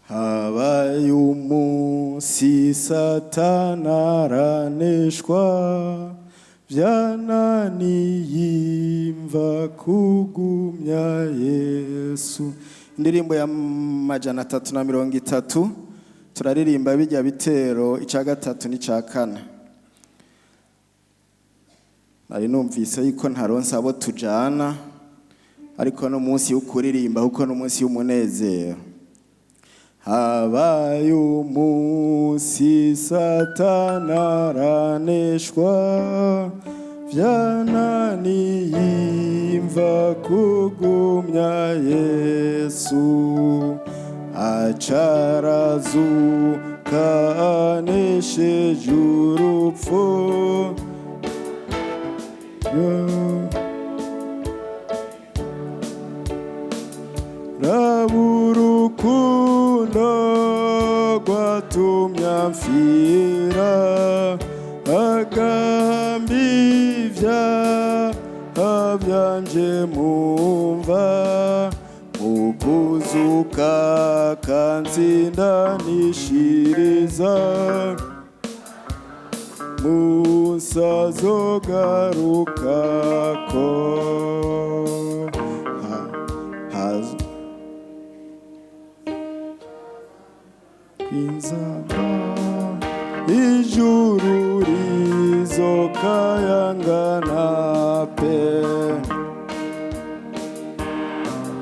Habaye umunsi Satana araneshwa, byananiye imva kugumya Yesu. Indirimbo ya 330, turaririmba bijya bitero icya gatatu n'icya kane. Nari numvise yuko ntaronse abo tujana, ariko n'umunsi wo kuririmba kuko n'umunsi w'umunezero. Habaye umunsi Satana araneshwa, byananiye imva kugumya Yesu, acarazuka anesheje urupfu. Raba urukundo rwatumye amfira, agahamba ibyaha byanje mumva, mu kuzuka akantsindanishiriza, musazogarukako. Kwinzaba ijuru rizokayangana pe,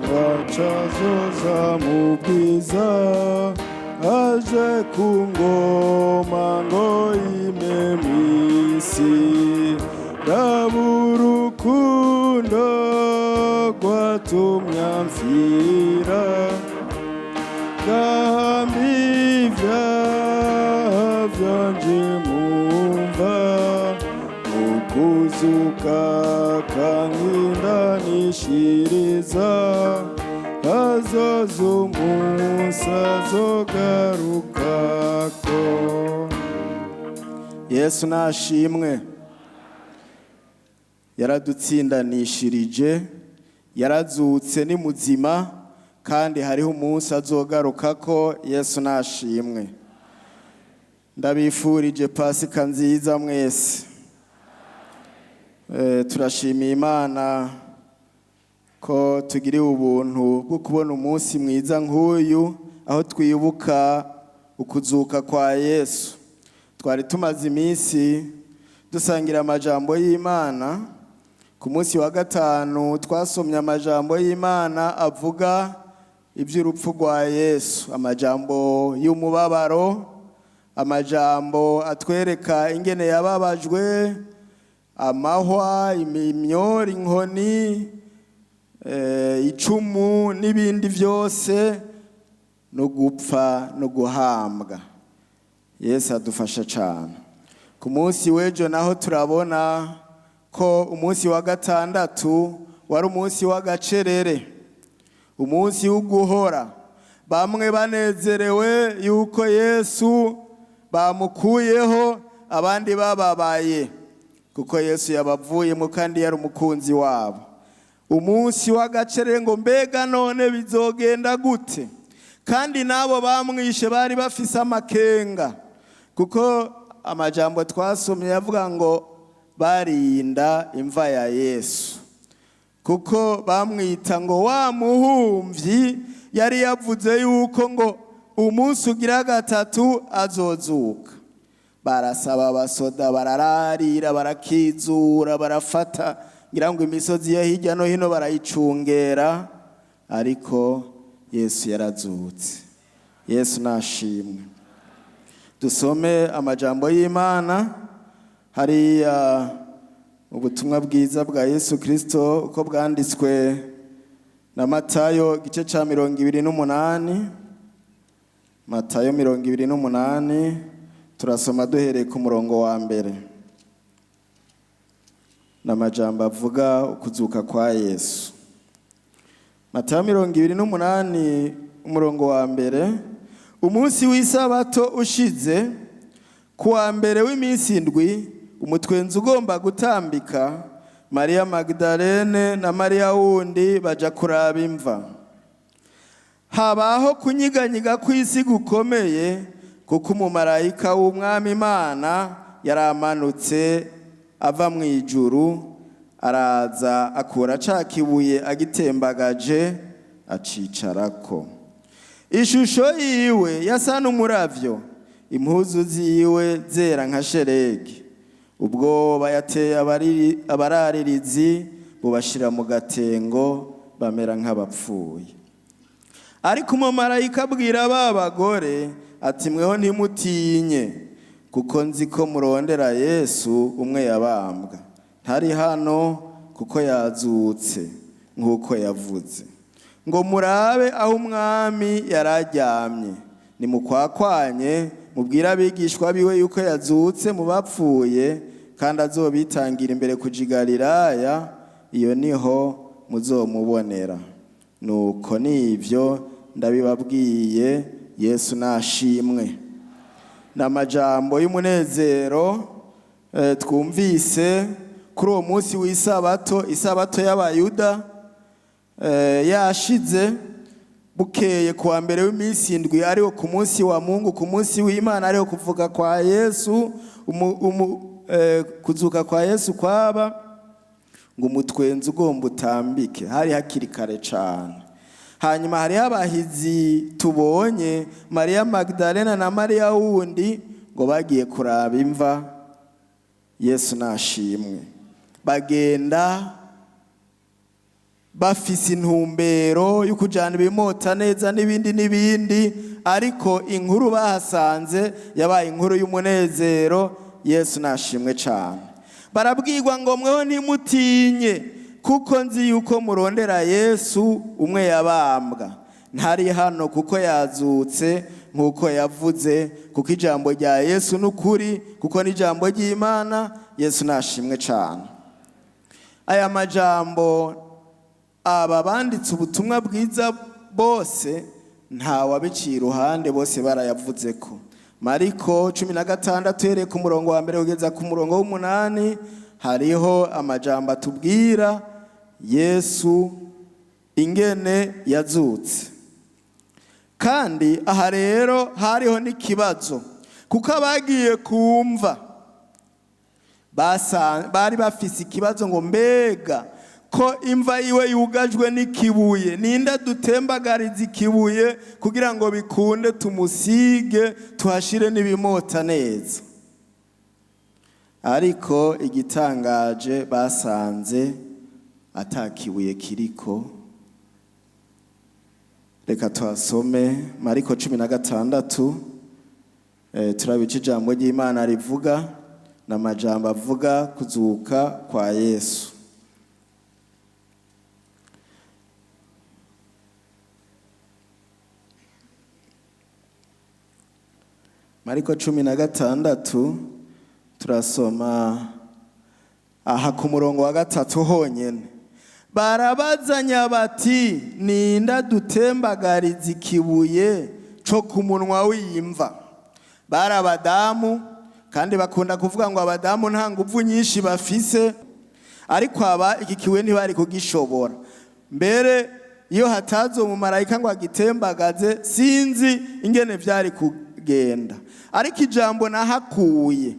wacazoza mu bwiza, aje ku ngoma ngo ime mw'isi. Raba urukundo rwatumye amfira, gahamba ibyaha byanje mumva, mu kuzuka akantsindanishiriza, azoza umunsi azogarukako. Yesu nashimwe, yaradutsindanishirije, yarazutse, ni muzima, kandi hariho umunsi azogarukako. Yesu nashimwe. Ndabifurije Pasika nziza mwese. Turashimiye Imana ko tugiriwe ubuntu bwo kubona umunsi mwiza nk'uyu, aho twibuka ukuzuka kwa Yesu. Twari tumaze iminsi dusangira amajambo y'Imana. Ku munsi wa gatanu twasomye amajambo y'Imana avuga iby'urupfu rwa Yesu, amajambo y'umubabaro, amajambo atwereka ingene yababajwe, amahwa, imyori, inkoni, icumu n'ibindi byose, no gupfa no guhambwa. Yesu adufasha cyane. Ku munsi w'ejo naho turabona ko umunsi wa gatandatu wari umunsi w'agacerere, umunsi wo guhora, bamwe banezerewe yuko Yesu bamukuyeho, abandi bababaye kuko Yesu yabavuyemo kandi yari umukunzi wabo. Umunsi w'agacerere, ngo mbega none bizogenda gute? Kandi n'abo bamwishe bari bafise amakenga, kuko amajambo twasomye yavuga ngo barinda imva ya Yesu, kuko bamwita ngo wa muhumvyi yari yavuze yuko ngo umunsi ugira gatatu azozuka. Barasaba abasoda, barararira, barakizura, barafata ngira ngo imisozi yo hirya no hino barayicungera, ariko Yesu yarazutse. Yesu nashimwe. Dusome amajambo y'Imana hariya, ubutumwa bwiza bwa Yesu Kristo uko bwanditswe na Matayo, igice ca 28. Matayo 28, turasoma duhereye ku murongo wa mbere. N'amajambo avuga ukuzuka kwa Yesu. Matayo 28, umurongo wa mbere: Umunsi w'isabato ushize, ku wa mbere w'iminsi indwi, Umutwenzi ugomba gutambika, Mariya Magdalene na Mariya wundi baja kuraba imva. Habaho kunyiganyiga kw'isi gukomeye, kuko umumarayika w'Umwami Imana yaramanutse ava mu ijuru, araza akura ca kibuye agitembagaje, acicarako. Ishusho yiwe yasa n'umuravyo, impuzu ziwe zera nka sheregi. Ubwoba yateye abararirizi, bubashira mu gatengo, bamera nk'abapfuye. Ariko umumarayika abwira ba bagore ati: "Mweho ntimutinye, kuko nzi ko murondera Yesu umwe yabambwa. Ntari hano, kuko yazutse nk'uko yavuze. Ngo murabe aho Umwami yararyamye. Nimukwakwanye mubwire abigishwa biwe yuko yazutse mu bapfuye, kandi azobitangira imbere kuja i Galilaya, iyo niho muzomubonera. Nuko nivyo ndabibabwiye." Yesu nashimwe. Ni amajambo y'umunezero twumvise kuri uwo munsi w'isabato, isabato y'Abayuda yashize. Bukeye kuwa mbere w'iminsi 7, ariwo ku munsi wa Mungu, ku munsi w'Imana, ariwo kuvuga kwa Yesu, kuzuka kwa Yesu kwaba, ngo umutwenzi ugomba utambike, hari hakiri kare cane. Hanyuma hariho abahizi tubonye, Mariya Magdalena na Mariya wundi, ngo bagiye kuraba imva. Yesu nashimwe. Bagenda bafise intumbero yo kujana ibimota neza n'ibindi n'ibindi, ariko inkuru bahasanze yabaye inkuru y'umunezero. Yesu nashimwe cane. Barabwirwa ngo: "Mweho ntimutinye, kuko nzi yuko murondera Yesu umwe yabambwa. Ntari hano, kuko yazutse nk'uko yavuze." Kuko ijambo rya Yesu ni ukuri, kuko n'ijambo ry'Imana. Yesu nashimwe cane. Aya majambo, aba banditse ubutumwa bwiza bose nta wabiciye iruhande, bose barayavuze ko. Mariko 16, uhereye ku murongo wa 1 kugeza ku murongo w'8, hariho amajambo atubwira Yesu ingene yazutse. Kandi aha rero hariho n'ikibazo, kuko abagiye kumva bari bafise ikibazo ngo: "Mbega ko imva yiwe yugajwe n'ikibuye, ninde dutembagariza ikibuye kugira ngo bikunde tumusige, tuhashire n'ibimota neza?" Ariko igitangaje, basanze ata kibuye kiriko. Reka tuhasome Mariko 16, turabica ijambo ry'Imana rivuga n'amajambo avuga kuzuka kwa Yesu. Mariko 16, turasoma aha ku murongo wa 3 honyene. Barabazanya bati: "Ninda dutembagariza ikibuye co ku munwa w'imva?" Bari abadamu, kandi bakunda kuvuga ngo abadamu nta nguvu nyinshi bafise, ariko aba iki kibuye ntibari kugishobora. Mbere iyo hataza umumarayika ngo agitembagaze, sinzi ingene vyari kugenda. Ariko ijambo nahakuye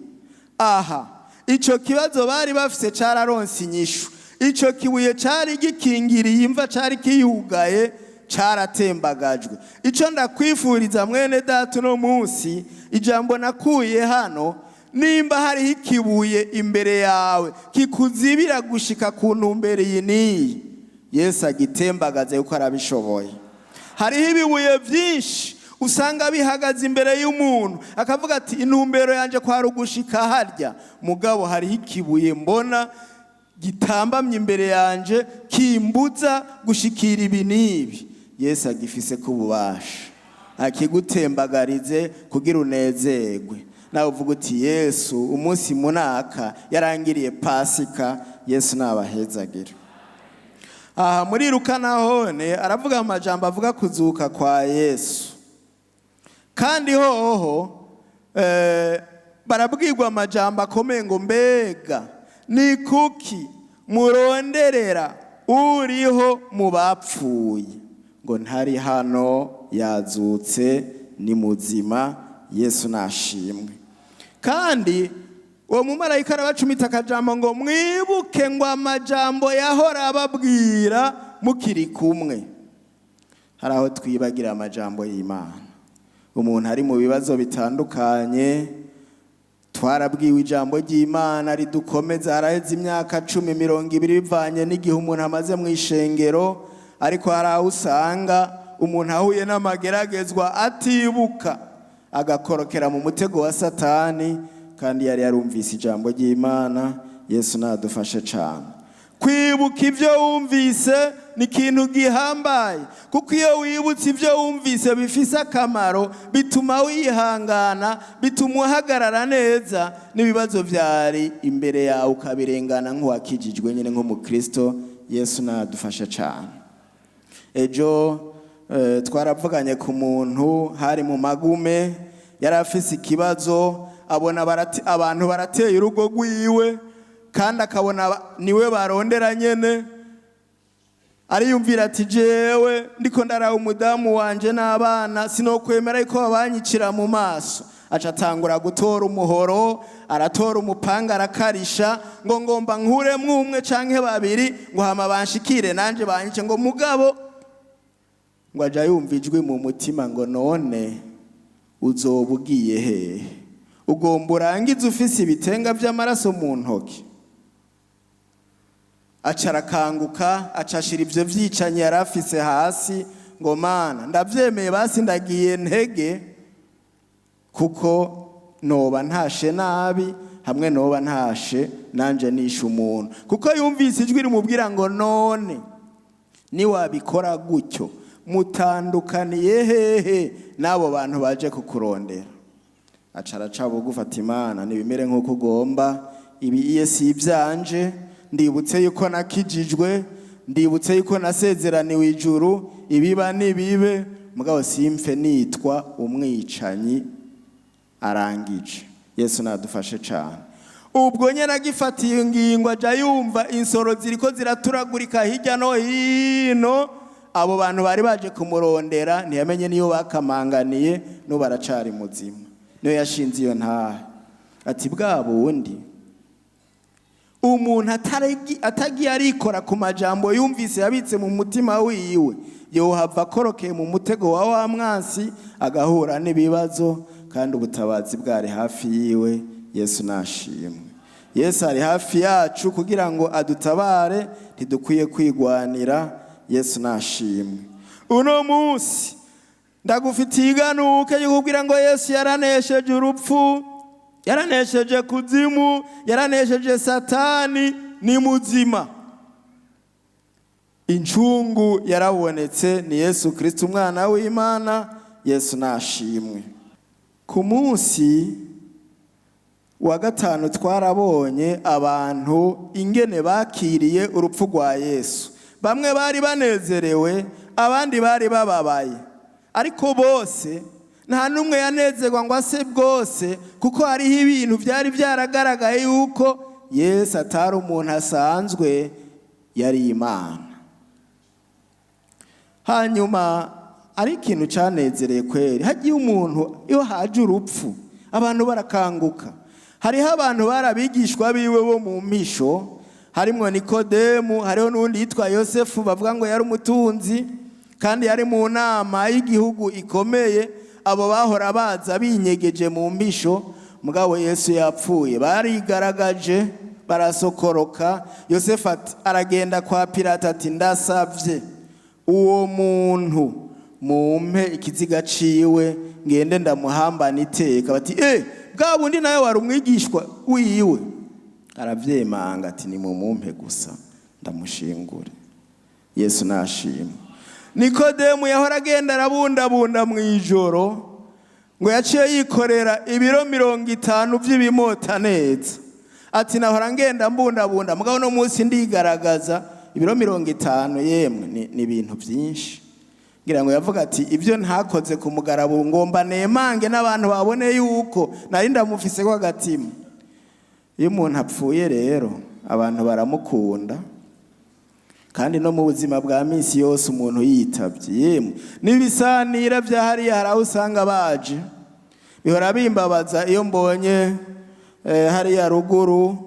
aha, ico kibazo bari bafise cararonse inyishu. Ico kibuye cari gikingiriye imva, cari kiyugaye, caratembagajwe. Ico ndakwifuriza, mwene data, uno munsi, ijambo nakuye hano, nimba hariho ikibuye imbere yawe kikuzibira gushika ku ntumbero iyi n'iyi, Yesu agitembagaze, kuko arabishoboye. Hariho ibibuye vyinshi usanga bihagaze imbere y'umuntu, akavuga ati: "Intumbero yanje kwari ugushika harya, mugabo hariho ikibuye mbona gitambamye imbere yanje kimbuza gushikira ibi n'ibi." Yesu agifise ko ububasha, akigutembagarize kugira unezerwe. Nawe uvuga uti: "Yesu umunsi munaka yarangiriye Pasika." Yesu nabahezagire. Aha muri Luka nahone aravuga amajambo avuga kuzuka kwa Yesu. Kandi hoho Barabwirwa amajambo akomeye ngo: "Mbega ni kuki muronderera uriho mu bapfuye?" Ngo: "Ntari hano, yazutse, ni muzima." Yesu nashimwe. Kandi uwo mumarayika arabacumita akajambo ngo: "Mwibuke," ngo, "amajambo yahora ababwira mukiri kumwe." Hari aho twibagira amajambo y'Imana. Umuntu ari mu bibazo bitandukanye, twarabwiwe ijambo ry'Imana ridukomeza. Haraheze imyaka 10, 20, bivanye n'igihe umuntu amaze mu ishengero, ariko hari aho usanga umuntu ahuye n'amageragezwa atibuka, agakorokera mu mutego wa Satani kandi yari yarumvise ijambo ry'Imana. Yesu nadufashe cyane. Kwibuka ibyo wumvise ni ikintu gihambaye, kuko iyo wibutse ibyo wumvise bifise akamaro, bituma wihangana, bituma uhagarara neza, n'ibibazo byari imbere yawe ukabirengana nk'uwakijijwe nyine, nk'umukristo. Yesu nadufashe cyane. Ejo twaravuganye ku muntu hari mu magume, yari afise ikibazo, abona abantu barateye urugo rwiwe, kandi akabona niwe barondera nyene. Ariyumvira ati: "Jewe ndiko ndaraba umudamu wanje n'abana, sinokwemera yuko babanyicira mu maso." Aca atangura gutora umuhoro, aratora umupanga, arakarisha ngo: "Ngomba nkuremwo umwe canke babiri," ngo, "hama banshikire nanje banyice." Ngo mugabo ngo aja yumva ijwi mu mutima ngo: "None uzoba ugiye hehe? Ugomba urangize ufise ibitenga vy'amaraso mu ntoki?" Aca arakanguka, aca ashira ivyo vyicanyi yari afise hasi ngo: "Mana, ndavyemeye, basi ndagiye ntege, kuko noba ntashe nabi hamwe noba ntashe nanje nishe umuntu." Kuko yumvise ijwi rimubwira ngo: "None niwabikora gutyo, mutandukaniye hehe n'abo bantu baje kukurondera?" Aca araca bugufi ati: "Imana, ntibimere nk'uko ugomba, ibi iye si ibyanje. Ndibutse yuko nakijijwe, ndibutse yuko nasezeraniwe ijuru. Ibiba nibibe, mugabo simfe nitwa umwicanyi." Arangije. Yesu nadufashe cyane. Ubwo nyine agifatiye ingingo, aja yumva insoro ziriko ziraturagurika hirya no hino. Abo bantu bari baje kumurondera ntiyamenye niyo bakamanganiye, n'ubu aracari muzima. Niyo yashinze iyo ntahe ati: "Bwa bundi umuntu atagiye arikora ku majambo yumvise yabitse mu mutima wiwe, yohava akorokeye mu mutego wa mwansi, agahura n'ibibazo kandi ubutabazi bwari hafi yiwe." Yesu nashimwe. Yesu ari hafi yacu kugira ngo adutabare, ntidukwiye kwigwanira. Yesu nashimwe. Uno munsi ndagufitiye iganuke yo kubwira ngo Yesu yaranesheje urupfu, yaranesheje kuzimu, yaranesheje Satani, ni muzima. Incungu yarabonetse, ni Yesu Kristo, umwana w'Imana. Yesu nashimwe. Ku munsi wa gatanu twarabonye abantu ingene bakiriye urupfu rwa Yesu. Bamwe bari banezerewe, abandi bari bababaye, ariko bose nta n'umwe yanezerwa ngo ase bwose, kuko hariho ibintu byari byaragaragaye yuko Yesu atari umuntu asanzwe, yari Imana. Hanyuma ari ikintu cyanezereye kweri, hagiye umuntu, iyo haje urupfu abantu barakanguka. Hariho abantu bari abigishwa biwe bo mu mpisho, harimwo Nikodemu, hariho n'undi yitwa Yosefu, bavuga ngo yari umutunzi kandi yari mu nama y'igihugu ikomeye. Abo bahora baza binyegeje mu mpisho, mugabo Yesu yapfuye barigaragaje, barasokoroka. Yosefu aragenda kwa Pilato ati: "Ndasavye uwo muntu, mumpe ikiziga ciwe ngende ndamuhambana iteka." Bati: "Eh, bwa bundi nawe wari umwigishwa wiwe?" Aravyemanga ati: "Nimumumpe gusa ndamushingure." Yesu nashimwe. Nikodemu yahora agenda arabundabunda mu ijoro, ngo yaciye yikorera ibiro 50 by'ibimota neza, ati: "Nahora ngenda mbundabunda, mugabo no munsi ndigaragaza." Ibiro 50, yemwe, ni ibintu byinshi. Ngira ngo yavuga ati ibyo ntakoze ku mugarabo ngomba nemange n'abantu babone yuko nari ndamufise ko agatima. Iyo umuntu apfuye rero abantu baramukunda, kandi no mu buzima bwa minsi yose umuntu yitabye, yemwe n'ibisanira bya hariya hari aho usanga baje. Bihora bimbabaza iyo mbonye hariya ruguru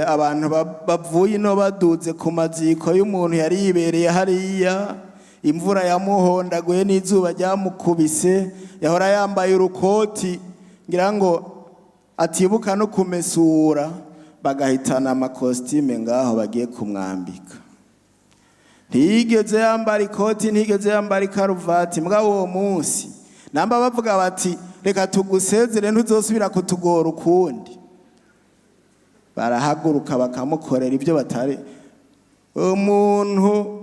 abantu bavuye ino baduze ku maziko y'umuntu yari yibereye hariya, imvura yamuhondaguye n'izuba ryamukubise, yahora yambaye urukoti ngira ngo atibuka no kumesura, bagahitana amakositime ngaho bagiye kumwambika. Ntiyigeze yambara ikoti, ntiyigeze yambara ikaruvati, mbwa uwo munsi namba bavuga bati reka tugusezere ntuzosubira kutugora ukundi, barahaguruka bakamukorera ibyo batari. Umuntu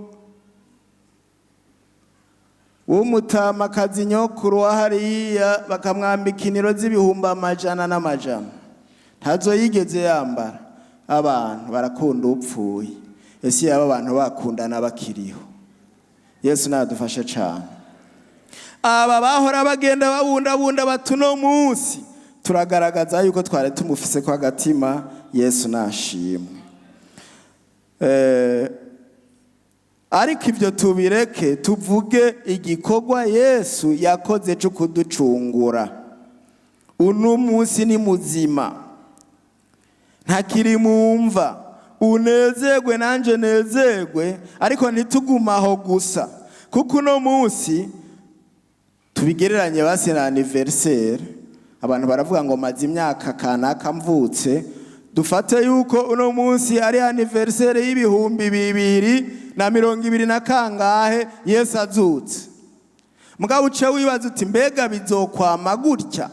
w'umutamakazi nyokuru wa hariya bakamwambika iniro z'ibihumbi amajana n'amajana, ntazo yigeze yambara. Abantu barakunda upfuye, ese yaba abantu bakundana bakiriho? Yesu nadufashe cyane. Aba bahora bagenda babundabunda bati uno munsi turagaragaza yuko twari tumufise ko agatima. Yesu nashimwe. Ariko ibyo tubireke, tuvuge igikorwa Yesu yakoze cyo kuducungura. Uno munsi ni muzima, ntakiri mu mva. Unezerwe nanjye nezerwe, ariko ntitugume aho gusa, kuko uno munsi tubigereranye basi na anniversaire. Abantu baravuga ngo maze imyaka kanaka mvutse. Dufate yuko uno munsi ari anniversaire y'2020 na kangahe Yesu azutse. Mugabo uce wibaza uti mbega bizokwama gutya?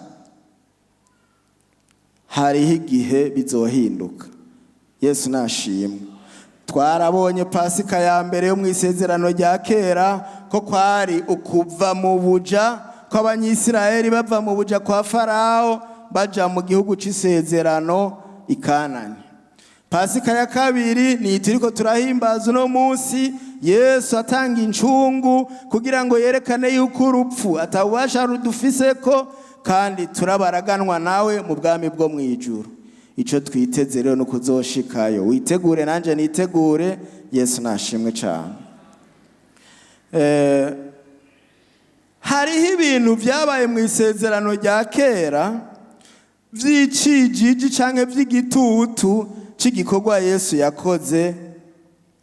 Hariho igihe bizohinduka. Yesu nashimwe. Twarabonye Pasika ya mbere yo mu isezerano rya kera ko kwari ukuva mu buja kw'Abanyisiraheli, bava mu buja kwa Farawo baja mu gihugu c'isezerano i Kanani. Pasika ya kabiri ni turiko turahimbaza uno munsi, Yesu atanga incungu kugira ngo yerekane yuko urupfu atabubasha rudufiseko, kandi turabaraganwa nawe mu bwami bwo mu ijuru. Ico twiteze rero no kuzoshikayo. Witegure nanje nitegure. Yesu nashimwe cyane. Hariho ibintu byabaye mu isezerano rya kera vy'icijiji canke vy'igitutu c'igikorwa Yesu yakoze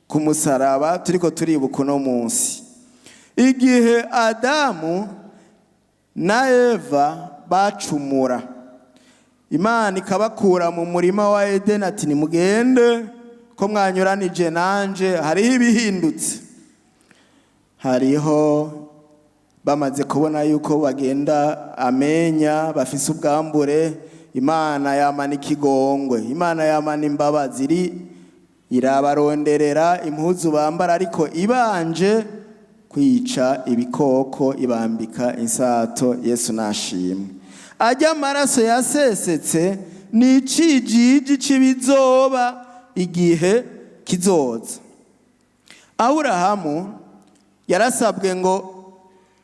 ku musaraba turiko turibuka uno munsi. Igihe Adamu na Eva bacumura, Imana ikabakura mu murima wa Edeni ati nimugende ko mwanyuranije nanje, hariho ibihindutse. Hariho bamaze kubona yuko bagenda amenya bafise ubwambure, Imana yamana ikigongwe, Imana yamana imbabazi, iri irabaronderera impuzu bambara, ariko ibanje kwica ibikoko ibambika insato. Yesu nashimwe. Ajya amaraso yasesetse ni icijiji c'ibizoba igihe kizoza. Aburahamu yarasabwe ngo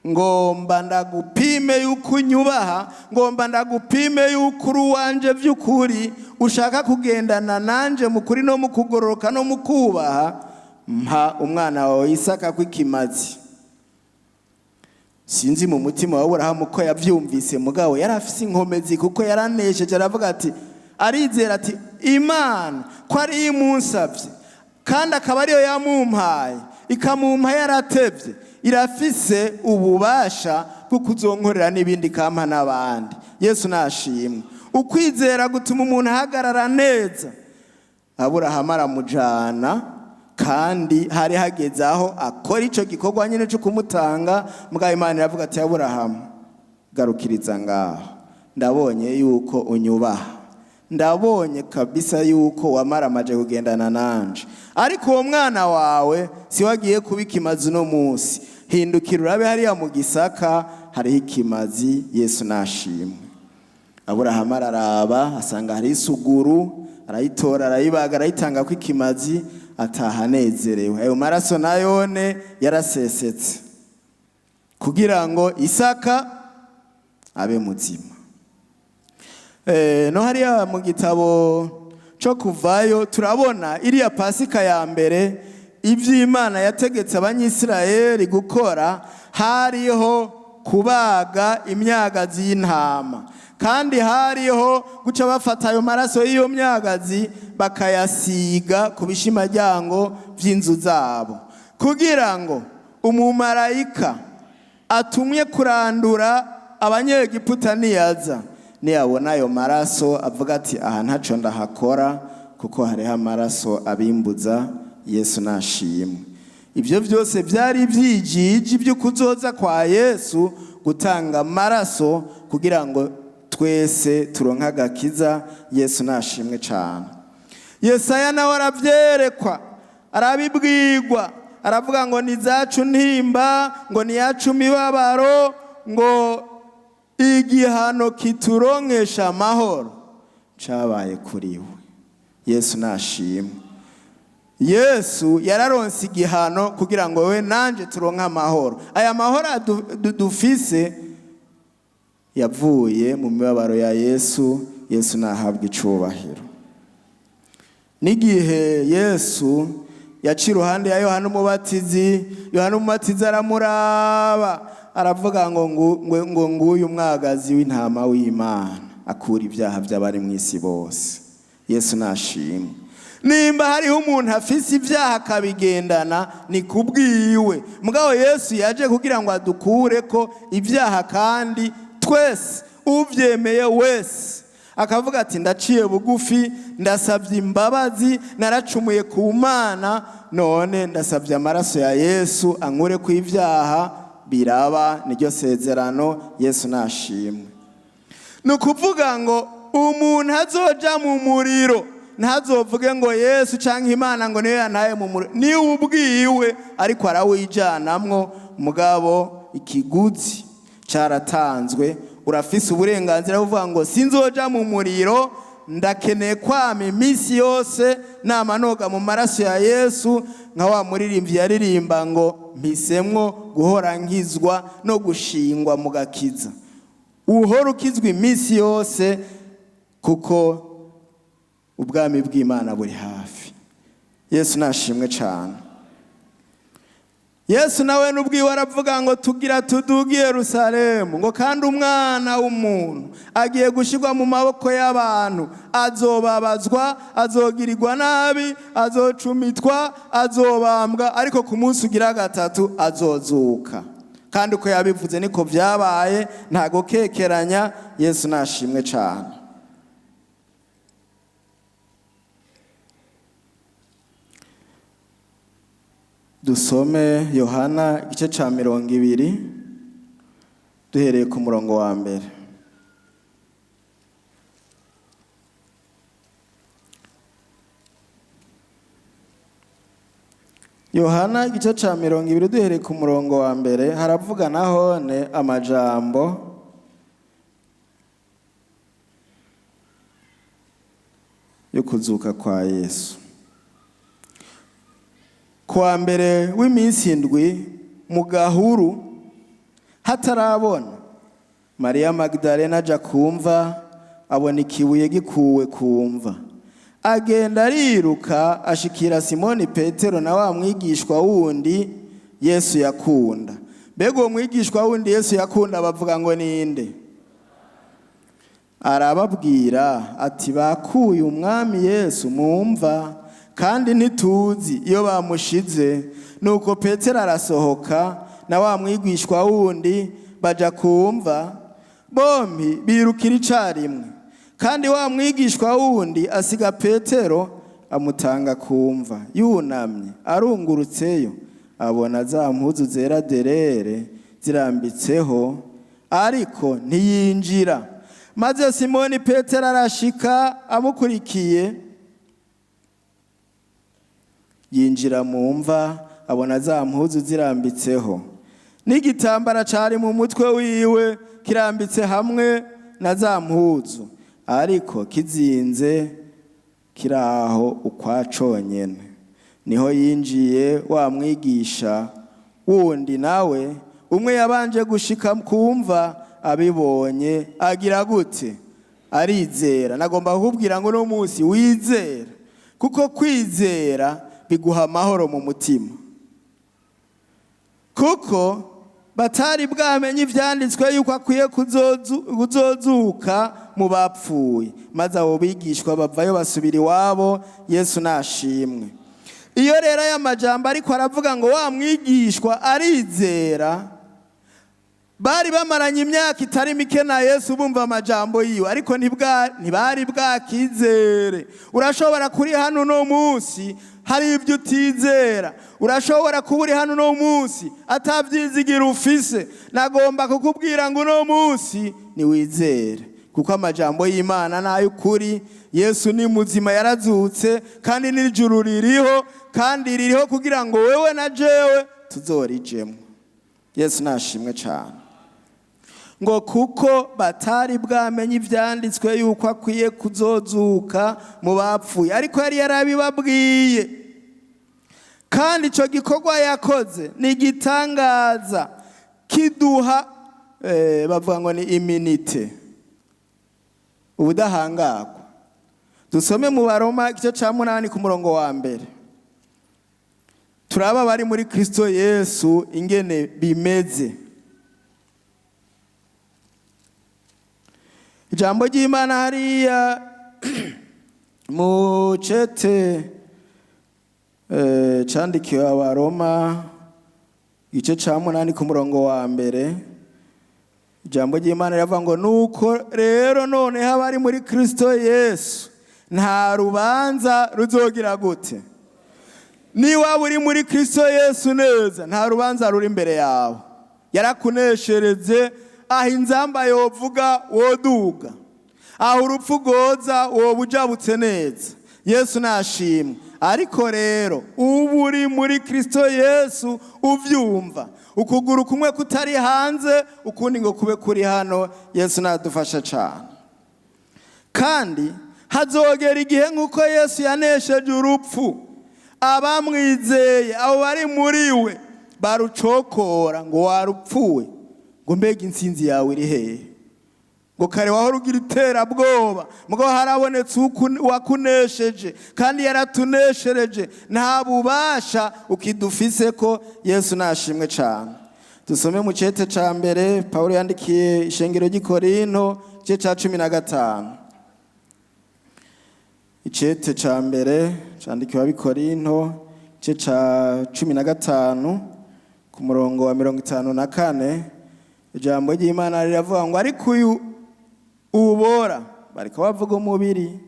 ngomba ndagupime yuko unyubaha, ngomba ndagupime yuko uri uwanje by'ukuri, ushaka kugendana nanje mu kuri no mu kugororoka no mu kubaha, mpa umwana wawe Isaka kw'ikimazi. Sinzi mu mutima wa Aburahamu ko yavyumvise, mugabo yari afise inkomezi kuko yaranesheje. Aravuga ati, arizera ati Imana ko ari imunsavye kandi akaba ariyo yamumpaye, ikamumpa yaratevye, irafise ububasha bwo kuzonkorera n'ibindi kampa n'abandi. Yesu nashimwe. Ukwizera gutuma umuntu ahagarara neza. Aburahamu aramujana, kandi hari hageze aho akora ico gikorwa nyine cyo kumutanga. Mugabo Imana iravuga ati Aburahamu, garukiriza ngaho, ndabonye yuko unyubaha, ndabonye kabisa yuko wamaramaje kugendana nanje, ariko uwo mwana wawe si wagiye kuba ikimazi uno munsi. Hindukira urabe hariya mu gisaka hariho ikimazi. Yesu nashimwe. Aburahamu araraba asanga hari isuguru, arayitora, arayibaga, arayitanga ko ikimazi, ataha anezerewe. Ayo maraso nayone yarasesetse. Kugira ngo Isaka abe muzima. No hariya mu gitabo cyo kuvayo turabona iriya Pasika ya mbere, iby'Imana yategetse Abanyisirayeli gukora, hariho kubaga imyagazi y'intama, kandi hariho guca bafata ayo maraso y'iyo myagazi bakayasiga ku bishimajyango by'inzu zabo, kugira ngo umumarayika atumye kurandura Abanyegiputa niyaza, niyabona ayo maraso avuga ati: "Aha ntaco ndahakora, kuko hariho amaraso abimbuza." Yesu nashimwe. Ibyo byose byari ibyijiji by'ukuzoza kwa Yesu gutanga amaraso kugira ngo twese turonke agakiza. Yesu nashimwe cyane. Yesaya nawe arabyerekwa, arabibwirwa, aravuga ngo ni zacu ntimba, ngo ni yacu mibabaro, ngo igihano kituronkesha amahoro cyabaye kuri we. Yesu nashimwe. Yesu yararonse igihano kugira ngo we nanje turonke amahoro. Aya mahoro dufise yavuye mu mibabaro ya Yesu. Yesu nahabwa icubahiro. N'igihe Yesu yaciye iruhande ya Yohana Umubatizi, Yohana Umubatizi aramuraba, aravuga ngo nguyu umwagazi w'intama w'Imana akura ibyaha by'abari mu isi bose. Yesu nashimwe. Nimba hariho umuntu afise ibyaha akabigendana, ni kubwiwe. Mugabo Yesu yaje kugira ngo adukure ko ibyaha, kandi twese ubyemeye wese akavuga ati: "Ndaciye bugufi, ndasabye imbabazi, naracumuye ku Mana, none ndasabye amaraso ya Yesu ankure ku ibyaha," biraba. Niryo sezerano. Yesu nashimwe. Ni ukuvuga ngo umuntu azoja mu muriro ntazovuge ngo Yesu cyangwa Imana ngo niyo yantaye mu muriro, niwe ubwiwe ariko arawijanamwo. Mugabo ikiguzi cyaratanzwe, urafise uburenganzira buvuga ngo: "Sinzoja mu muriro, ndakeneye kwama iminsi yose nama noga mu maraso ya Yesu," nka wa muririmbyi yaririmba ngo: "Mpisemwo guhora nkizwa no gushingwa mu gakiza." Uhora ukizwa iminsi yose, kuko ubwami bw'Imana buri hafi. Yesu nashimwe cyane. Yesu nawe n'ubwiwe aravuga ngo: "Tugira tuduge i Yerusalemu," ngo kandi umwana w'umuntu agiye gushyirwa mu maboko y'abantu, azobabazwa, azogirirwa nabi, azocumitwa, azobambwa, ariko ku munsi ugira gatatu azozuka. Kandi uko yabivuze niko byabaye, ntago kekeranya. Yesu nashimwe cyane. Dusome Yohana igice cya 20, duhereye ku murongo wa mbere. Yohana igice cya 20, duhereye ku murongo wa mbere, haravuga nahone amajambo yo kuzuka kwa Yesu. Kuwa mbere w'iminsi 7, mu gahuru hatarabona, Mariya Magdalena aja kumva, abona ikibuye gikuwe kumva. Agenda ariruka, ashikira Simoni Petero na wa mwigishwa wundi Yesu yakunda. Mbega uwo mwigishwa wundi Yesu yakunda bavuga ngo ninde? Arababwira ati: "Bakuye Umwami Yesu mu mva, kandi ntituzi iyo bamushize." Nuko Petero arasohoka na wa mwigishwa wundi, baja kumva. Bombi birukira icarimwe, kandi wa mwigishwa wundi asiga Petero, amutanga kumva. Yunamye arungurutseyo, abona za mpuzu zera derere zirambitseho, ariko ntiyinjira. Maze Simoni Petero arashika amukurikiye, yinjira mu mva, abona za mpuzu zirambitseho, n'igitambara cari mu mutwe wiwe kirambitse hamwe na za mpuzu, ariko kizinze kiraho ukwa conyene. Niho yinjiye wa mwigisha wundi nawe. Umwe yabanje gushika kumva, abibonye agira gute? Arizera. Nagomba kukubwira ngo uno munsi wizera, kuko kwizera biguha amahoro mu mutima, kuko batari bwamenye ibyanditswe yuko akwiye kuzozuka mu bapfuye. Maze abo bigishwa bavayo basubira iwabo. Yesu nashimwe. Iyo rero aya majambo ariko aravuga ngo wa mwigishwa arizera, bari bamaranye imyaka itari mike na Yesu, bumva amajambo yiwe, ariko ntibari bwakizere. Urashobora kuri hano uno munsi hari ibyo utizera, urashobora kuba uri hano uno munsi atabyizigira ufise. Nagomba kukubwira ngo uno munsi niwizere, kuko amajambo y'Imana ni ay'ukuri. Yesu ni muzima, yarazutse, kandi n'ijuru ririho, kandi ririho kugira ngo wewe na jewe tuzorijemo. Yesu nashimwe cyane. Ngo kuko batari bwamenye ibyanditswe yuko akwiye kuzozuka mu bapfuye, ariko yari yarabibabwiye. Kandi icyo gikorwa yakoze ni igitangaza kiduha, bavuga ngo ni immunité, ubudahangarwa. Dusome mu Baroma igice cya 8 ku murongo wa 1, turaba bari muri Kristo Yesu ingene bimeze. Ijambo ry'Imana hariya mu cete candikiwe Abaroma, igice ca 8 ku murongo wa 1, ijambo ry'Imana riravuga ngo: "Nuko rero noneho abari muri Kristo Yesu nta rubanza ruzogira gute?" Niba uri muri Kristo Yesu neza, nta rubanza ruri imbere yawe. Yarakuneshereze. Aho inzamba yovuga woduga, aho urupfu rwoza woba ujabutse neza. Yesu nashimwe. Ariko rero uba uri muri Kristo Yesu uvyumva, ukuguru kumwe kutari hanze, ukundi ngo kube kuri hano. Yesu nadufasha cyane. Kandi hazogera igihe, nk'uko Yesu yanesheje urupfu, abamwizeye, abo bari muri we, barucokora ngo: "Warupfuwe, ngo mbega intsinzi yawe iri hehe? Ngo kare wahora ugira iterabwoba, mugabo harabonetse uwakunesheje, kandi yaratuneshereje, nta bubasha ukidufise ko." Yesu nashimwe cyane. Dusome mu cete ca mbere Pawulo yandikiye ishengero ry'i Korinto, igice ca 15. Icete ca mbere candikiwe ab'i Korinto, igice ca 15 ku murongo wa 54, ijambo ry'Imana riravuga ngo: "Ariko uyu ubora," bariko bavuga umubiri.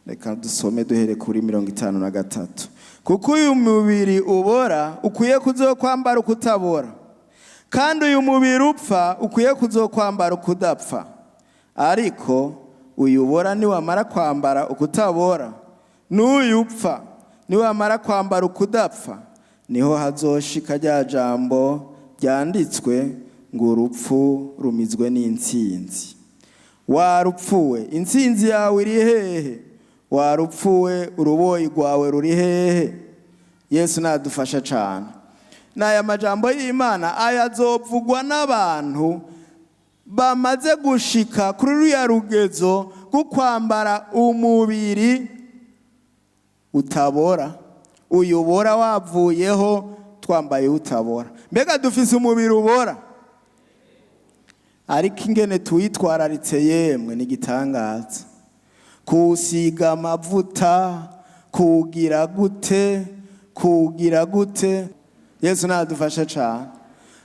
Reka dusome duhere kuri 53: "Kuko uyu mubiri ubora ukwiye kuzokwambara ukutabora, kandi uyu mubiri upfa ukwiye kuzokwambara ukudapfa. Ariko uyu ubora niwamara kwambara ukutabora, n'uyu upfa niwamara kwambara ukudapfa, niho hazoshika rya jambo ryanditswe ngo: 'Urupfu rumizwe n'intsinzi.' Warupfuwe, intsinzi yawe iri hehe? Warupfuwe, uruboyi rwawe ruri hehe?" Yesu nadufasha cyane. N'aya majambo y'Imana aya azovugwa n'abantu bamaze gushika kuri ruriya rugezo rwo kwambara umubiri utabora, uyobora wavuyeho, twambaye utabora. Mbega dufise umubiri ubora, ariko ingene tuwitwararitse, yemwe, ni igitangaza. Kuwusiga amavuta, kuwugira gute, kuwugira gute. Yesu nadufashe cyane.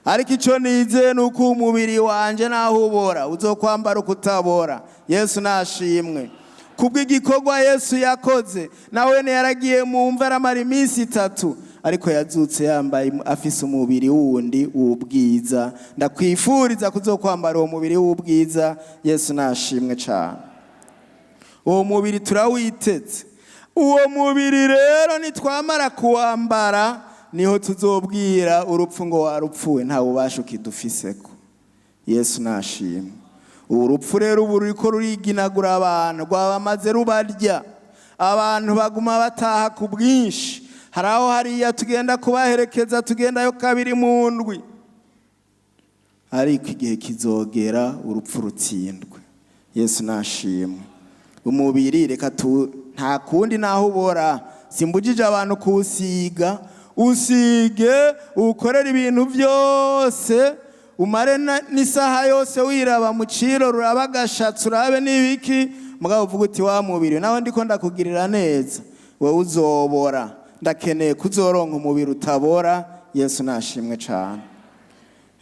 Ariko icyo nizeye ni uko umubiri wanje naho ubora uzokwambara ukutabora. Yesu nashimwe kubw'igikorwa Yesu yakoze. Nawe yaragiye mu mva, aramara iminsi 3, ariko yazutse yambaye, afise umubiri wundi w'ubwiza. Ndakwifuriza kuzokwambara uwo mubiri w'ubwiza. Yesu nashimwe cyane. Uwo mubiri turawiteze. Uwo mubiri rero nitwamara kuwambara, niho tuzobwira urupfu ngo: "Warupfuwe, nta bubasha ukidufiseko." Yesu nashimwe. Urupfu rero ubu ruriko ruriginagura abantu, rwabamaze, rubarya abantu, baguma bataha ku bwinshi. Hari aho hariya tugenda kubaherekeza, tugendayo kabiri mu ndwi. Ariko igihe kizogera urupfu rutsindwe. Yesu nashimwe. Umubiri reka tu, nta kundi naho ubora. Simbujije abantu kuwusiga, usige ukorere ibintu byose, umare n'isaha yose wiraba mu ciro, ruraba agashatsi, urabe n'ibiki, mugabo uvuga uti wa mubiri nawe ndiko ndakugirira neza, wowe uzobora. Ndakeneye kuzoronka umubiri utabora. Yesu nashimwe cane.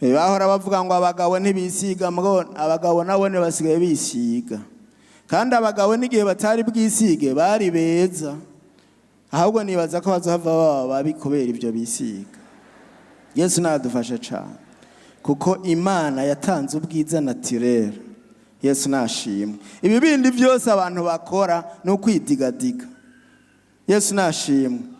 Bahora bavuga ngo abagabo ntibisiga, mugabo abagabo nabo basigaye bisiga. Kandi abagabo n'igihe batari bwisige bari beza, ahubwo nibaza ko bazohava baba babi kubera ibyo bisiga. Yesu nadufashe cane, kuko Imana yatanze ubwiza naturel. Yesu nashimwe. Ibi bindi byose abantu bakora ni ukwidigadiga. Yesu nashimwe.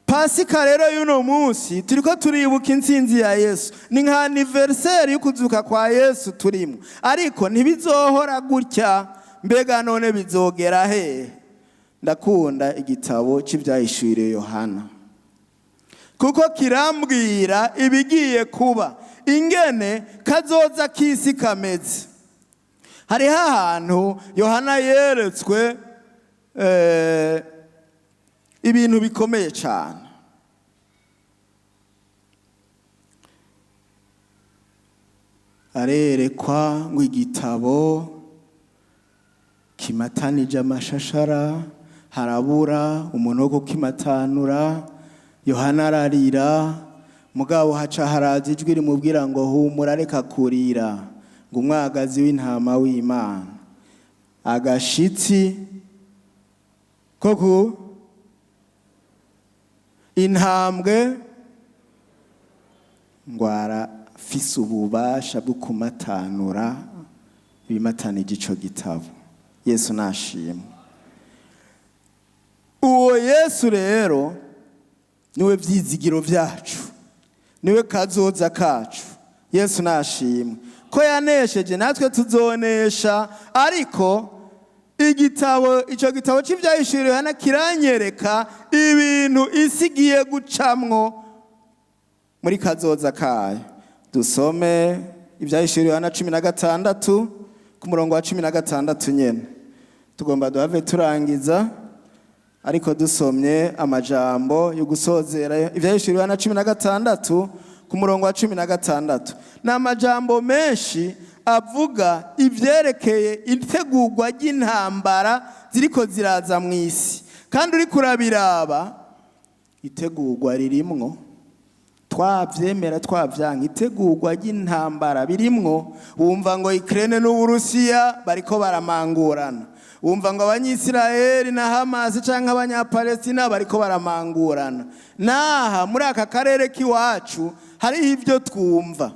Pasika rero y'uno munsi turiko turibuka intsinzi ya Yesu, ni nka anniversaire y'ukuzuka kwa Yesu turimo. Ariko ntibizohora gutya. Mbega none bizogera hehe? Ndakunda igitabo cy'ibyahishuriwe Yohana, kuko kirambwira ibigiye kuba, ingene kazoza k'isi kameze. Hariho ahantu Yohana yeretswe ibintu bikomeye cyane. Arerekwa ngo igitabo kimatanije amashashara, harabura umuntu wo kukimatanura. Yohana ararira, mugabo haca haraza ijwi rimubwira ngo humura, reka kurira, ngo umwagazi w'intama w'Imana, agashitsi ko ku intambwe, ngo arafise ububasha bwo kumatanura ibimatanije ico gitabo. Yesu nashimwe. Uwo Yesu rero niwe vyizigiro vyacu, niwe kazoza kacu. Yesu nashimwe ko yanesheje, natwe tuzonesha. Ariko igitabo, ico gitabo c'ivyahishuriwe Yohana kiranyereka ibintu isi igiye gucamwo muri kazoza kayo. Dusome ivyahishuriwe Yohana 16 ku murongo wa 16 nyene. Tugomba duhave turangiza, ariko dusomye amajambo yo gusozera. Ivyahishuriwe Yohana 16 ku murongo wa 16. Ni amajambo menshi avuga ivyerekeye itegurwa ry'intambara ziriko ziraza mu isi. Kandi uriko urabiraba, itegurwa ririmwo, twavyemera twavyanka, itegurwa ry'intambara birimwo. Wumva ngo Ukraine n'Uburusiya bariko baramangurana, wumva ngo Abanyisiraheli na Hamas canke Abanyapalestina bariko baramangurana. Naha muri aka karere k'iwacu hariho ivyo twumva.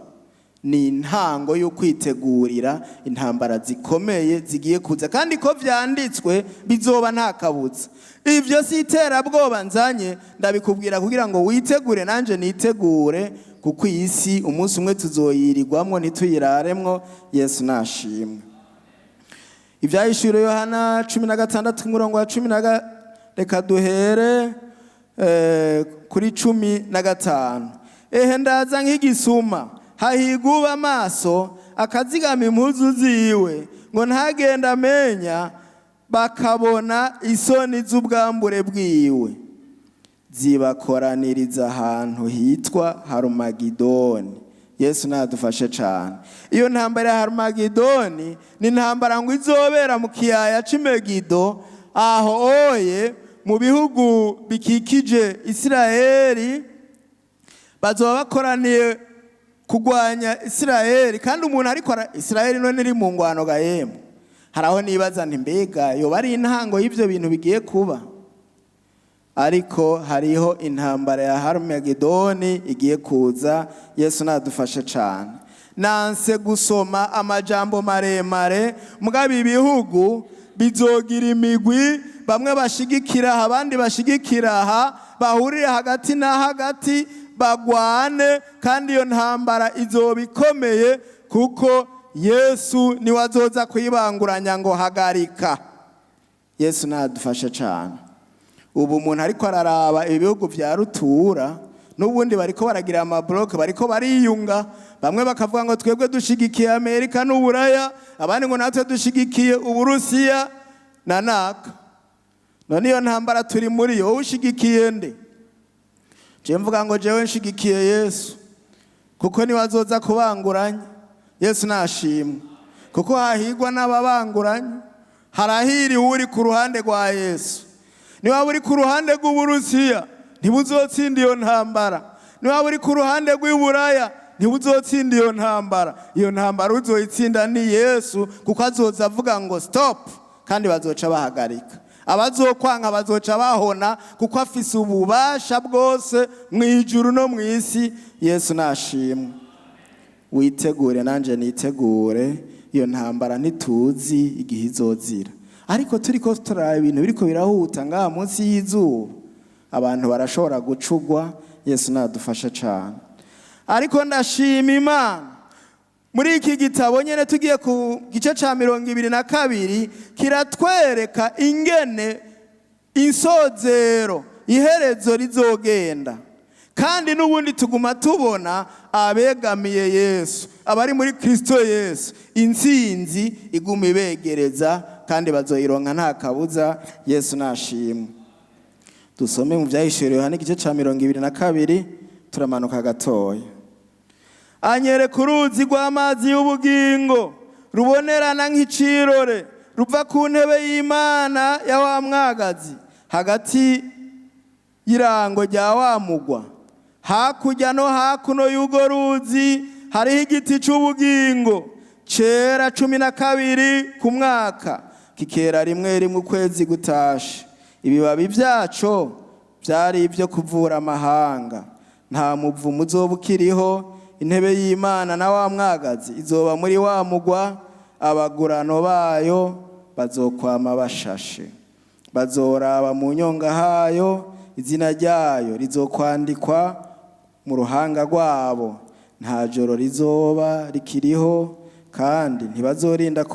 Ni intango yo kwitegurira intambara zikomeye zigiye kuza, kandi ko vyanditswe bizoba nta kabuza. Ivyo si iterabwoba nzanye, ndabikubwira kugira ngo witegure nanje nitegure, kuko iyi si umunsi umwe tuzoyirirwamwo ntituyiraremwo. Yesu nashimwe. Ivyahishuriwe Yohana 16 umurongo wa cumi na reka duhere kuri 15. Ehe, ndaza nk'igisuma, hahiguba amaso akazigama impuzu ziwe, ngo ntagenda amenya, bakabona isoni z'ubwambure bwiwe. Zibakoraniriza ahantu hitwa Harumagidoni. Yesu nadufashe cane. Iyo ntambara ya Harumagidoni ni intambara ngo izobera mu kiyaya c'Imegido, aho oye mu bihugu bikikije Isiraheli. Bazoba bakoraniye kugwanya Isiraheli. Kandi umuntu ariko Isiraheli none iri mu ngwano ga yemwe. Hari aho nibaza nti mbega yoba ari intango y'ivyo bintu bigiye kuba? Ariko hariho intambara ya Harmagedoni igiye kuza. Yesu nadufashe cane. Nanse gusoma amajambo maremare, mugabo ibihugu bizogira imigwi, bamwe bashigikira aha, abandi bashigikira aha, bahurire hagati na hagati bagwane. Kandi iyo ntambara izoba ikomeye, kuko Yesu niwe azoza kuyibanguranya ngo hagarika. Yesu nadufashe cane. Ubu umuntu ariko araraba ibihugu vya rutura, n'ubundi bariko baragira ama blocs, bariko bariyunga. Bamwe bakavuga ngo twebwe dushigikiye Amerika n'Uburaya, abandi ngo natwe dushigikiye Uburusiya na naka. None iyo ntambara turi muri yo, wowe ushigikiye nde? Je mvuga ngo jewe nshigikiye Yesu, kuko niwe azoza kubanguranya. Yesu nashimwe, kuko hahigwa n'ababanguranya. Harahiriwe uri ku ruhande rwa Yesu. Niwaba uri ku ruhande rw'Uburusiya, ntibuzotsinda iyo ntambara. Niwaba uri ku ruhande rw'Iburaya, ntibuzotsinda iyo ntambara. Iyo ntambara uzoyitsinda ni Yesu, kuko azoza avuga ngo "Stop", kandi bazoca bahagarika. Abazokwanga bazoca bahona, kuko afise ububasha bwose mu ijuru no mu isi. Yesu nashimwe. Witegure, nanje nitegure. Iyo ntambara ntituzi igihe izozira, ariko turiko turaraba ibintu biriko birahuta ngaha munsi y'izuba, abantu barashobora gucugwa. Yesu nadufashe cane. Ariko ndashima Imana, muri iki gitabo nyene tugiye ku gice ca 22, kiratwereka ingene insozero, iherezo rizogenda. Kandi n'ubundi tuguma tubona abegamiye Yesu, abari muri Kristo Yesu, intsinzi iguma ibegereza kandi bazoyironka nta kabuza. Yesu nashimwe. Dusome mu Vyahishuriwe Yohana igice ca 22, turamanuka gatoya. Anyereka uruzi rw'amazi y'ubugingo, rubonerana nk'icirore, ruva ku ntebe y'Imana ya wa mwagazi, hagati y'irango rya wa mugwa. Hakurya no hakuno y'urwo ruzi hariho igiti c'ubugingo, cera 12 ku mwaka, kikera rimwe rimwe ukwezi gutashe. Ibibabi vyaco vyari ibyo kuvura amahanga. Nta muvumo uzoba ukiriho. Intebe y'Imana na wa mwagazi izoba muri wa mugwa, abagurano bayo bazokwama bashashe, bazoraba mu nyonga hayo. Izina ryayo rizokwandikwa mu ruhanga rwabo. Nta joro rizoba rikiriho, kandi ntibazorinda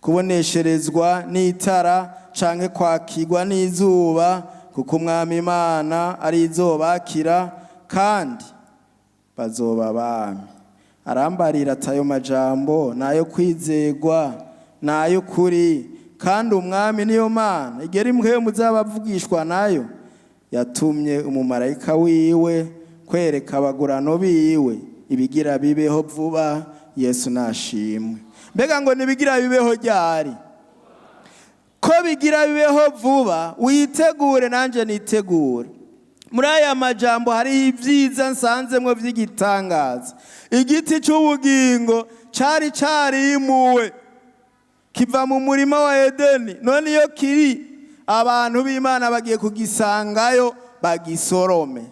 kubonesherezwa n'itara canke kwakirwa n'izuba, kuko Umwami Imana ari izobakira, kandi bazoba abami. Arambarira ati: "Ayo majambo nayo kwizegwa, n'ay'ukuri, kandi Umwami niyo Mana igera impwemu z'abavugishwa nayo yatumye umumarayika wiwe kwereka abagurano biwe ibigira bibeho vuba." Yesu nashimwe. Mbega ngo nibigira bibeho ryari? Ko bigira bibeho vuba. Witegure, nanjye nitegure. Muri aya majambo hariho ibyiza nsanzemwo by'igitangaza. Igiti cy'ubugingo cari carimuwe kiva mu murima wa Edeni, none iyo kiri, abantu b'Imana bagiye kugisangayo bagisorome.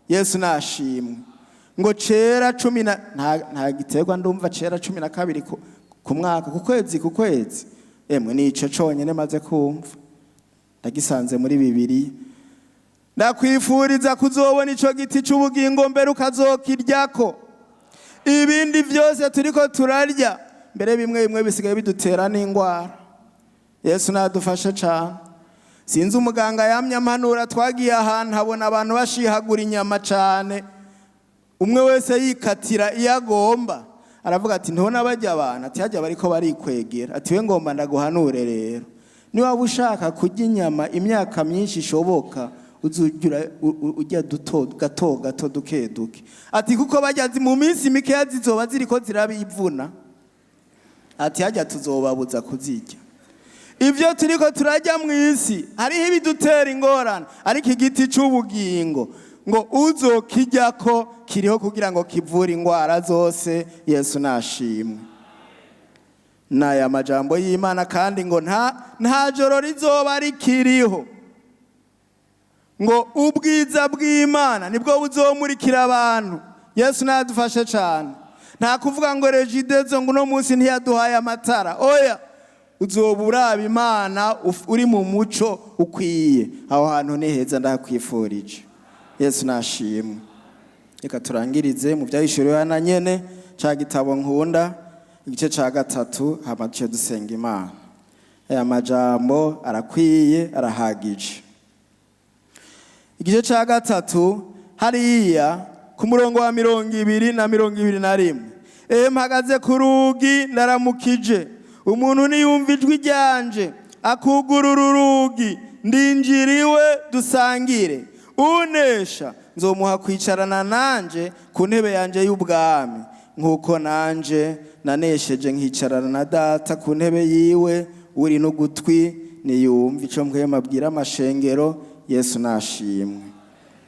Yesu nashimwe. Ngo cera cumi na nta giterwa ndumva cera 12 ku mwaka, ku kwezi ku kwezi. Emwe, nico conyene maze kumva, ndagisanze muri Bibiri. Ndakwifuriza kuzobona ico giti c'ubugingo mbere ukazokiryako. Ibindi byose turiko turarya mbere, bimwe bimwe bisigaye bidutera n'indwara. Yesu nadufashe cane. Sinzi umuganga yamye ampanura. Twagiye ahantu habona abantu bashihagura inyama cane, umwe wese yikatira iyo agomba. Aravuga ati: "Ntubona bajya abantu?" Ati: "Hajya bariko barikwegera." Ati: "We, ngomba ndaguhanure rero, niwaba ushaka kurya inyama imyaka myinshi ishoboka, uzujya urya duto, gato gato, duke duke." Ati: "Kuko bajya mu minsi mikeya zizoba ziriko zirabivuna." Ati: "Hajya tuzobabuza kuzirya." Ibyo turiko turajya mu isi hariho ibidutera ingorane, ariko igiti c'ubugingo ngo uzokijyako kiriho kugira ngo kivure indwara zose. Yesu nashimwe. N'aya majambo y'Imana. Kandi ngo nta joro rizoba rikiriho, ngo ubwiza bw'Imana nibwo buzomurikira abantu. Yesu nadufashe cyane. Nta kuvuga ngo REGIDESO ngo uno munsi ntiyaduhaye amatara. Oya, uzoba uraba Imana uri mu muco ukwiye. Aho hantu ni heza, ndakwifurije. Yesu nashimwe. Reka turangirize mu Byahishuriwe Yohana nyene, ca gitabo nkunda, igice ca 3, hama duce dusenga Imana. Aya majambo arakwiye, arahagije. Igice cya 3 hariya ku murongo wa 20 na 21. Ehe, mpagaze ku rugi ndaramukije, umuntu niyumva ijwi ryanje akugurura urugi, ndinjiriwe dusangire. Unesha nzomuha kwicarana nanje ku ntebe yanje y'ubwami, nk'uko nanje nanesheje nkicarana na Data ku ntebe yiwe. Uri n'ugutwi niyumva ico Mpwemu abwira amashengero. Yesu nashimwe.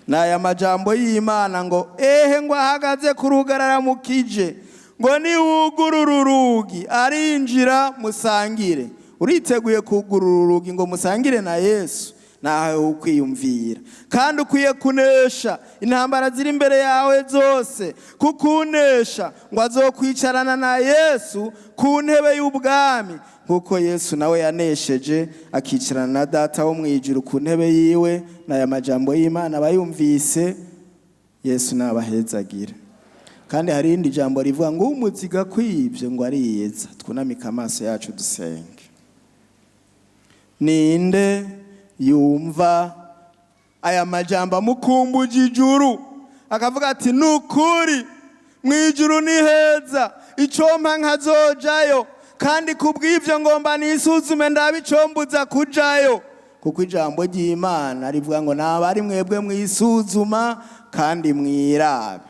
N'aya majambo y'Imana ngo: ehe, ngo ahagaze ku rugi araramukije, ngo niwugurura urugi arinjira musangire. Uriteguye kugurura urugi ngo musangire na Yesu? Nawe ukwiyumvira kandi ukwiye kunesha intambara ziri imbere yawe zose, kuko unesha ngo azokwicarana na Yesu ku ntebe y'ubwami, nk'uko Yesu nawe yanesheje akicarana na Data wo mu ijuru ku ntebe yiwe. N'aya majambo y'Imana abayumvise, Yesu nabahezagira. Kandi hari irindi jambo rivuga ngo umuziga kwibyo ngo ariyeza. Twunamike amaso yacu dusenge. Ninde yumva aya majambo amukumbuje ijuru, akavuga ati: nukuri mu ijuru ni heza, icompa nkazojayo, kandi kubw'ibyo ngomba nisuzume ndabe icombuza kujayo? Kuko ijambo ry'Imana rivuga ngo naba ari mwebwe mwisuzuma kandi mwirabe.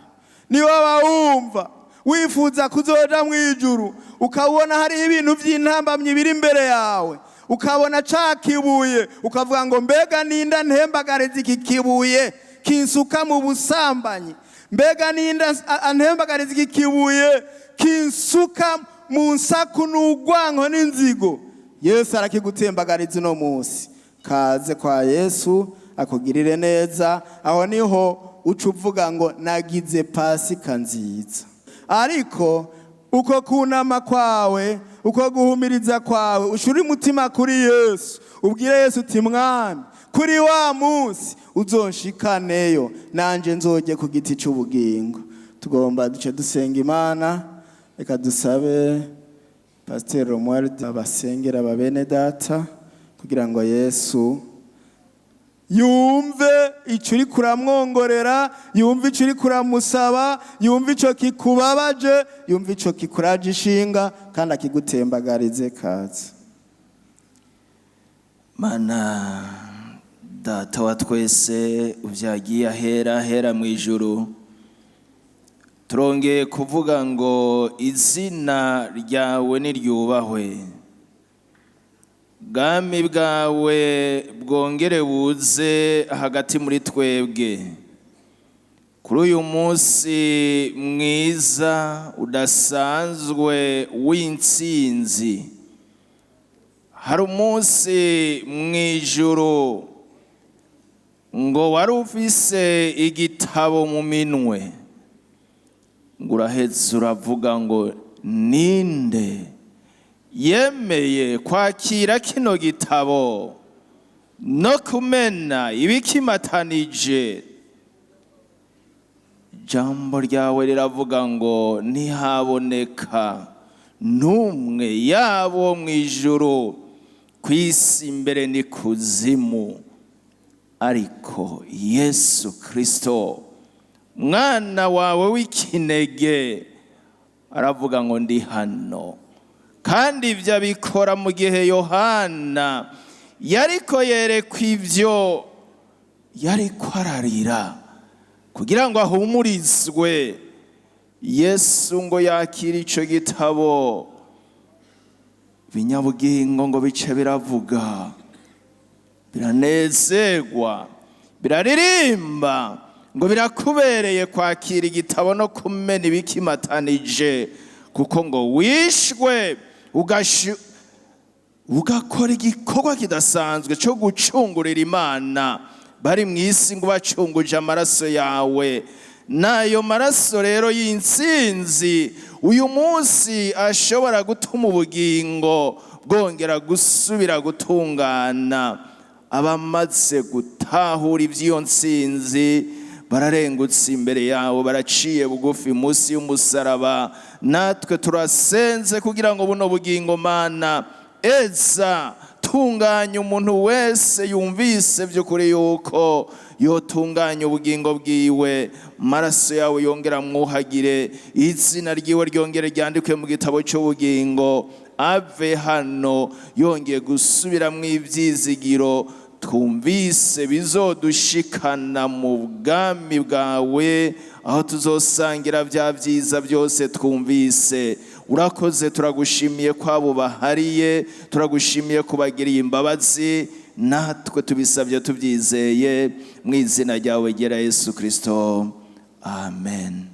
Niba wumva wifuza kuzoja mu ijuru, ukabona hariho ibintu by'intambamyi biri imbere yawe, ukabona ca kibuye, ukavuga ngo: mbega ninda ntembagariza iki kibuye kinsuka mu busambanyi? Mbega ninda antembagariza iki kibuye kinsuka mu nsaku n'urwanko n'inzigo? Yesu arakigutembagariza uno munsi. Kaze kwa Yesu akugirire neza. Aho niho uca uvuga ngo: nagize Pasika nziza. Ariko uko kunama kwawe, uko guhumiriza kwawe, ushure umutima kuri Yesu, ubwire Yesu uti: Mwami, kuri wa munsi uzonshikaneyo, nanje nzoge ku giti cy'ubugingo. Tugomba duce dusenga Imana. Reka dusabe Pasiteri Romuald abasengera babene data, kugira ngo Yesu yumve icyo uri kuramwongorera, yumve icyo uri kuramusaba, yumve icyo kikubabaje, yumve icyo kikuraje ishinga, kandi akigutembagarize. Kaze. Mana Data wa twese, ubyagiye ahera ahera mu ijuru, turongeye kuvuga ngo izina ryawe niryubahwe, bwami bwawe bwongere buze hagati muri twebwe kuri uyu munsi mwiza udasanzwe w'intsinzi. Hari umunsi mu ijuru ngo wari ufise igitabo mu minwe, ngo urahetse uravuga ngo: ninde yemeye kwakira kino gitabo no kumena ibikimatanije? Ijambo ryawe riravuga ngo ntihaboneka n'umwe, yabo mu ijuru, ku isi imbere n'ikuzimu, ariko Yesu Kirisito mwana wawe w'ikinege aravuga ngo: ndi hano. Kandi ibyo abikora mu gihe Yohana yariko yerekwa ibyo, yariko ararira kugira ngo ahumurizwe. Yesu ngo yakire ico gitabo, ibinyabugingo ngo bice biravuga, biranezerwa, biraririmba ngo: birakubereye kwakira igitabo no kumena ibikimatanije, kuko ngo wishwe ugakora igikorwa kidasanzwe cyo gucungurira Imana bari mu isi, ngo bacunguje amaraso yawe. N'ayo maraso rero y'intsinzi uyu munsi ashobora gutuma ubugingo bwongera gusubira gutungana. Abamaze gutahura iby'iyo ntsinzi bararengutse imbere yawe, baraciye bugufi munsi y'umusaraba. Natwe turasenze kugira ngo buno bugingo, Mana, eza. Gutunganya umuntu wese yumvise by'ukuri yuko yotunganya ubugingo bwiwe, maraso yawe yongera amwuhagire, izina ryiwe ryongere ryandikwe mu gitabo cy'ubugingo, ave hano yongeye gusubira mu ibyizigiro twumvise bizodushikana mu bwami bwawe, aho tuzosangira bya byiza byose twumvise. Urakoze, turagushimiye ko abo bahariye, turagushimiye kubagiriye imbabazi, natwe tubisabye tubyizeye mu izina ryawe ryera Yesu Kristo, amen.